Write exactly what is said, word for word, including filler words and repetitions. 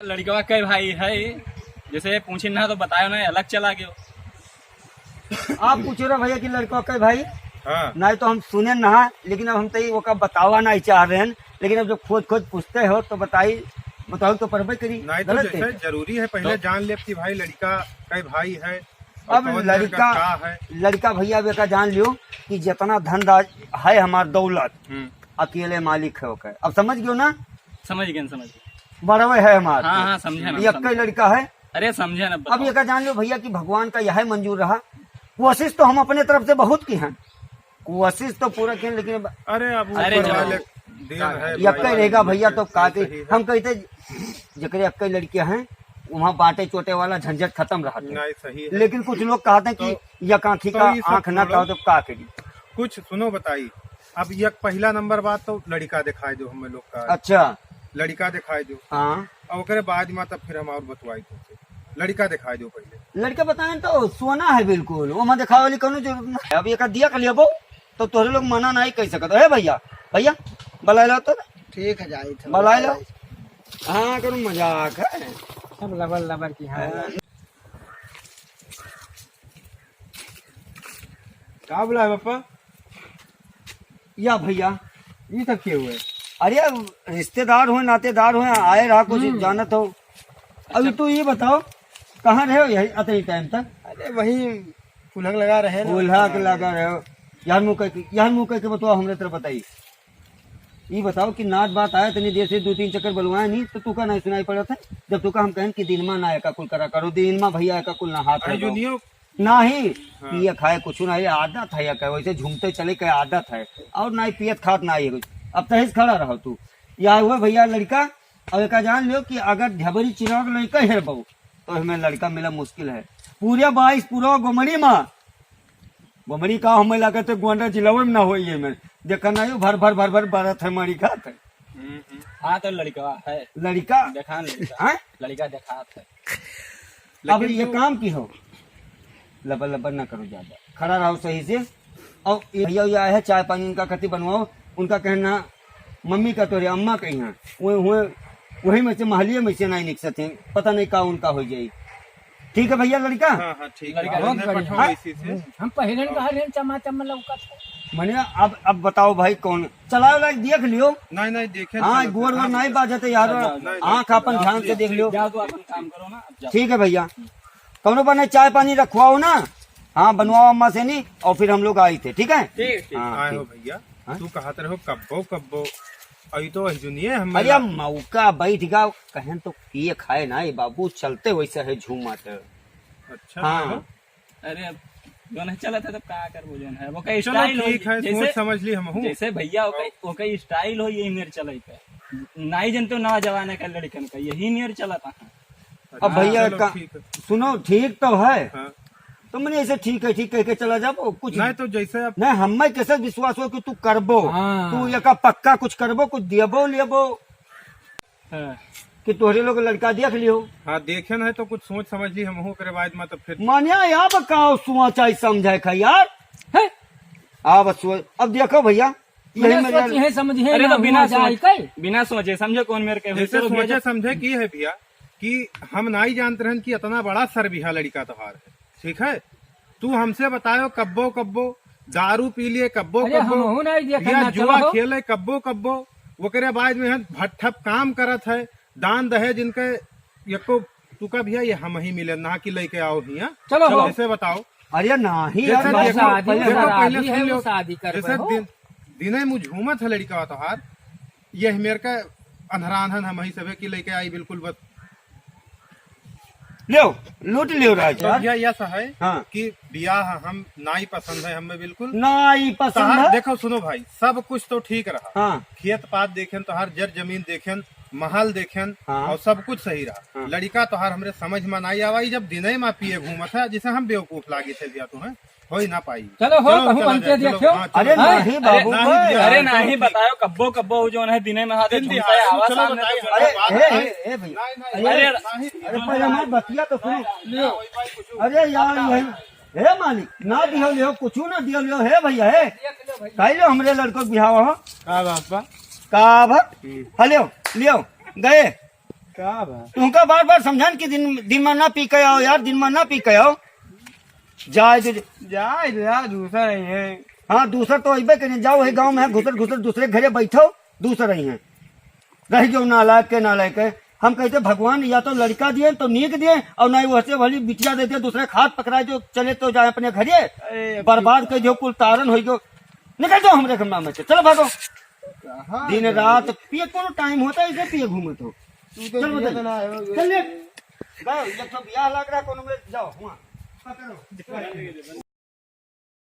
लड़कवा कै भाई है, जैसे पूछे ना तो बतायो ना, अलग चला गयो। आप पूछो रे भैया कि लड़कवा कै भाई? हाँ। नहीं तो हम सुने ना, लेकिन अब हम तो ये ओका बतावा नहीं चाह रहे हैं, लेकिन अब जब खोज खोज पूछते हो तो बताई, बताओ तो परबे करी। नहीं तो गलत जैसे है। जरूरी है पहले तो जान ले कि भाई लड़का कै भाई है और अब कौन लड़का लड़का, का है। लड़का भैया अब एका जान लियो कि जितना धन दा-, है हमार दौलत, हम्म। अकेले मालिक है ओकर। अब समझ गयो ना? समझ गए, समझ गए। बड़वे है हमार हाँ, तो। हाँ, समझे ना, ये समझे। एक्कै लड़का है। अरे समझे ना, अब बताओ। एका जान लियो भैया कि भगवान का यह मंजूर रहा। कोशिश तो हम अपने तरफ से बहुत की हैं, कोशिश तो पूरा की, लेकिन अब अरे, अब अरे, ऊपर चलो। वाले देन है, एक्कै भाई, रहेगा भैया, तो का सही के है। हम कहते, जेकरे एक्कै लड़कियां हैं, वहाँ बांटे चोटे वाला झंझट खत्म रहत है। नहीं, सही है। लेकिन कुछ लोग कहते हैं कि तो, या कांखी तो का ये सब आंख ना छोड़ो। कहो तो का करी? कुछ सुनो, बताई, अब ये पहला नंबर बात तो लड़का दिखाई दो हम लोग का। अच्छा। लड़का दिखाई दो। हाँ। और ओकरे बाद में तब फिर हम और बतवाई तुमसे। लड़का दिखाई दो पहले। लड़का बताएं तो सोना है बिल्कुल, वो में दिखावे वाली कोनो जरूरत नहीं। अब एका देख लेबो तो तोहरे लोग मना नहीं कह सकत। हे भैया, भैया, बुलाए लो तो। ठीक है, जाई थे। बुलाए लो। हाँ, करूँ मजाक है। सब लबर लबर की, हाँ। हाँ। का बुलाए पापा? या भैया, ये सब के हुए? अरे, रिश्तेदार हो, नातेदार हो, आए रहा कुछ हम्म। जानत हो। अभी अच्छा। तू ये बताओ, कहाँ रहे हो यही अतनी टाइम तक? अरे, वही फुलहक लगा रहे ना। फुलहक लगा रहे हो। यार मुँह कह के, यार मुँह कह के बताओ, हमरे तरफ बताई। ई बताओ कि नात बात आए, तनी देर से दो तीन चक्कर बलवाए नहीं, तो तू का नहीं सुनाई पड़त है? जब तू का हम कहन कि दिन मा ना एका कुल करा करो, दिन मा भैया एका कुल ना हाथ अरे, लगाओ। जो नियो नाही, हाँ। पिए खाए कुछ ना, ये आदत है, या कहे वैसे झूमते चले के आदत है, और ना ही पियत खात ना ही कुछ। अब तहिस खड़ा रहो तू, या हुए भैया लड़का, और एका जान लियो कि अगर ढबरी चिरौक लड़का हेरबो, तो हमें लड़का मिला मुश्किल है। पूरे बाईस पूरा गोमड़ी मा, गोमड़ी का हमें लागत है गोंडा जिलावे में ना होई है में। देखा ना यो भर भर भर भर बरत है, मरी खात है। हम्म, हम्म। हाँ, तो लड़का है। लड़का? देखा लड़का। हाँ? लड़का देखात है। अब लेकिन ये तू काम की हो? लबर लबर ना करो ज्यादा। खड़ा रहो सही से। और ये भैया, ये आए हैं, चाय पानी उनका कति बनवाओ। उनका कहना, मम्मी का तोरे अम्मा कही हैं। वो, वो, वही में से, महलिए में से नहीं निकसत हैं। पता नहीं का उनका हो जाई। ठीक है भैया, लड़का? हाँ, हाँ, ठीक है। लड़का बहुत बढ़िया। हाँ? हम पहले कहा रहे, चमा चमा लौकत है। मने अब, अब बताओ भाई, कौन चलाओ लाइक देख लियो। नहीं, नहीं, देखे हाँ, चलत गोर है। वोर नहीं बाजत है यार। नहीं, नहीं, आँख अपन ध्यान से देख लियो। जाओ तो अपन काम करो ना, अब जाओ। ठीक है भैया, कौनो बने चाय पानी रखवाओ ना। हाँ, बनवाओ अम्मा से नहीं, और फिर हम लोग आई थे, ठीक है? ठीक, ठीक। हाँ, आए हो ठीक। भैया, हाँ? तू कहत रहो कब्बो कब्बो, अई तो वही जुनिये हम अरे मिला। मौका बैठ गया, कहन तो पिए खाए ना, ये बाबू चलते वैसे है झूमत। अच्छा, हाँ। चलो। अरे अब जो नहीं चलत है तब का करबो, जो है वो कई चलो style हो, ठीक है, जैसे, सोच समझ ली हमहू। जैसे भैया ओके, हाँ। ओके style हो, यही मेर चलत है। नाई जनते हो नवा जमाना का लड़कन का, यही मेर चलत है। अब हाँ, भैया चलो का, ठीक है। सुनो, ठीक तो है। हाँ। तो मने ऐसे ठीक है, ठीक कह के चला जाबो, कुछ नहीं तो जैसे अब नहीं, हमें कैसे विश्वास हो कि तू करबो, हाँ। तू एका पक्का कुछ करबो, कुछ दियबो, लेबो। हाँ। कि तोहरे लोग लड़का देख लियो। हाँ, देखे नहीं तो कुछ सोच समझ ली हमहू, ओकरे बाद में तो फिर मानिया, अब का सोच आई समझे खा यार? हैं? अब सोच, अब देखो भैया, यही बिना में सोची है, समझी है अरे ना, तो बिना हुआ जाए सोच, कई? बिना सोचे समझे कौन मेरे के हुई? जैसे चलो, सोचे भेजो। समझे की है भैया कि हम नाई जानत रहन कि इतना बड़ा सरबिहा लड़का तोहार है, ठीक है? तू हमसे बतायो कब्बो कब्बो दारू पी लिए, कब्बो अरे कब्बो हमहू नाई देखन भैया ना, जुआ चलो हो। खेले, कब्बो कब्बो ओकरे बाद में है भट्ठप काम करत है, दान दहेज इनके एको तुका भैया ये हम ही मिले ना कि लेके आओ हिया। चलो चलो हो। ऐसे बताओ। अरे नाही जैसे यार, देखो, शादी पहले हो, देखो, पहले शादी हो, सुन लो। शादी करबे जैसे हो। दिन, दिने मुँह झूमत है लड़का तोहार, ये मेरे का अंधरान हन हम ही सभे की लेके आई बिल्कुल बस। लियो, लूट लियो राज तो यार। भैया ऐसा है हाँ। कि ब्याह हम नाई पसंद है हमें बिल्कुल। नाई पसंद तोहार है। देखो सुनो भाई, सब कुछ तो ठीक रहा। हाँ। खेत पात देखेन, तोहार जर जमीन देखेन, महल देखेन हाँ। और सब कुछ सही रहा। हाँ। लड़का तोहार हमरे समझ में नाई आवा, ई जब दिने में पिए घूमत है, जिसे हम बेवकूफ लागे थे भैया तुम्हें, हो ही ना पाई। चलो हो, चलो, कहूँ चला बनते जाए, चलो, देखो। हाँ, चलो। अरे हाँ, नहीं अरे बाबू, नहीं भैया, अरे नहीं, बतायो, कब्बो कब्बो हो जो है, दिने में हाथे दिन झुमका दिहाड़े आवा चलो सामने बताइए, तो अरे, बात ए, नहीं। ए, ए भैया। नहीं, नहीं, अरे, नहीं, अरे, नहीं, पहले हमारी बतिया तो सुनो। नहीं, नहीं, वही भाई कुछ अरे यार, यही, हे मालिक, ना दियो लियो, कुछ ना दियो लियो, हे भैया, हे। कह लो हमरे लड़को के बिहाव हो। का बात बा? का बात? हम्म। हलियो, लियो, गए। का बा? तुमका बार बार समझान कि दिन, दिन मा ना पी के आओ यार, दिन मा ना पी के आओ। जाए दे। जाए दे यार, दूसर अइहैं। हाँ, दूसर तो अइबे करें, जाओ, है गाँव में है, घुसर घुसर दूसरे घरे बैठो, दूसर अइहैं। रह गयो नालायक के नालायक है। हम कहते भगवान या तो लड़का दिए तो नीक दिए, और नहीं वैसे भली बिटिया देते दूसरे के हाथ पकड़ाए जो चले तो जाए अपने घरे। अरे, अब बर्बाद कर जो कुल तारन हो गयो। निकल जाओ हमरे कमरा में से, चलो भागो। कहाँ दिन जाए? रात पिए, कौन टाइम होता है इसे पिए घूमत हो? तू तो चल पिए बताइए। तो ना हो। चल ले। गयो, ये तो बियाह लग रहा है, कोनो में जाओ, वहाँ। पकड़ो।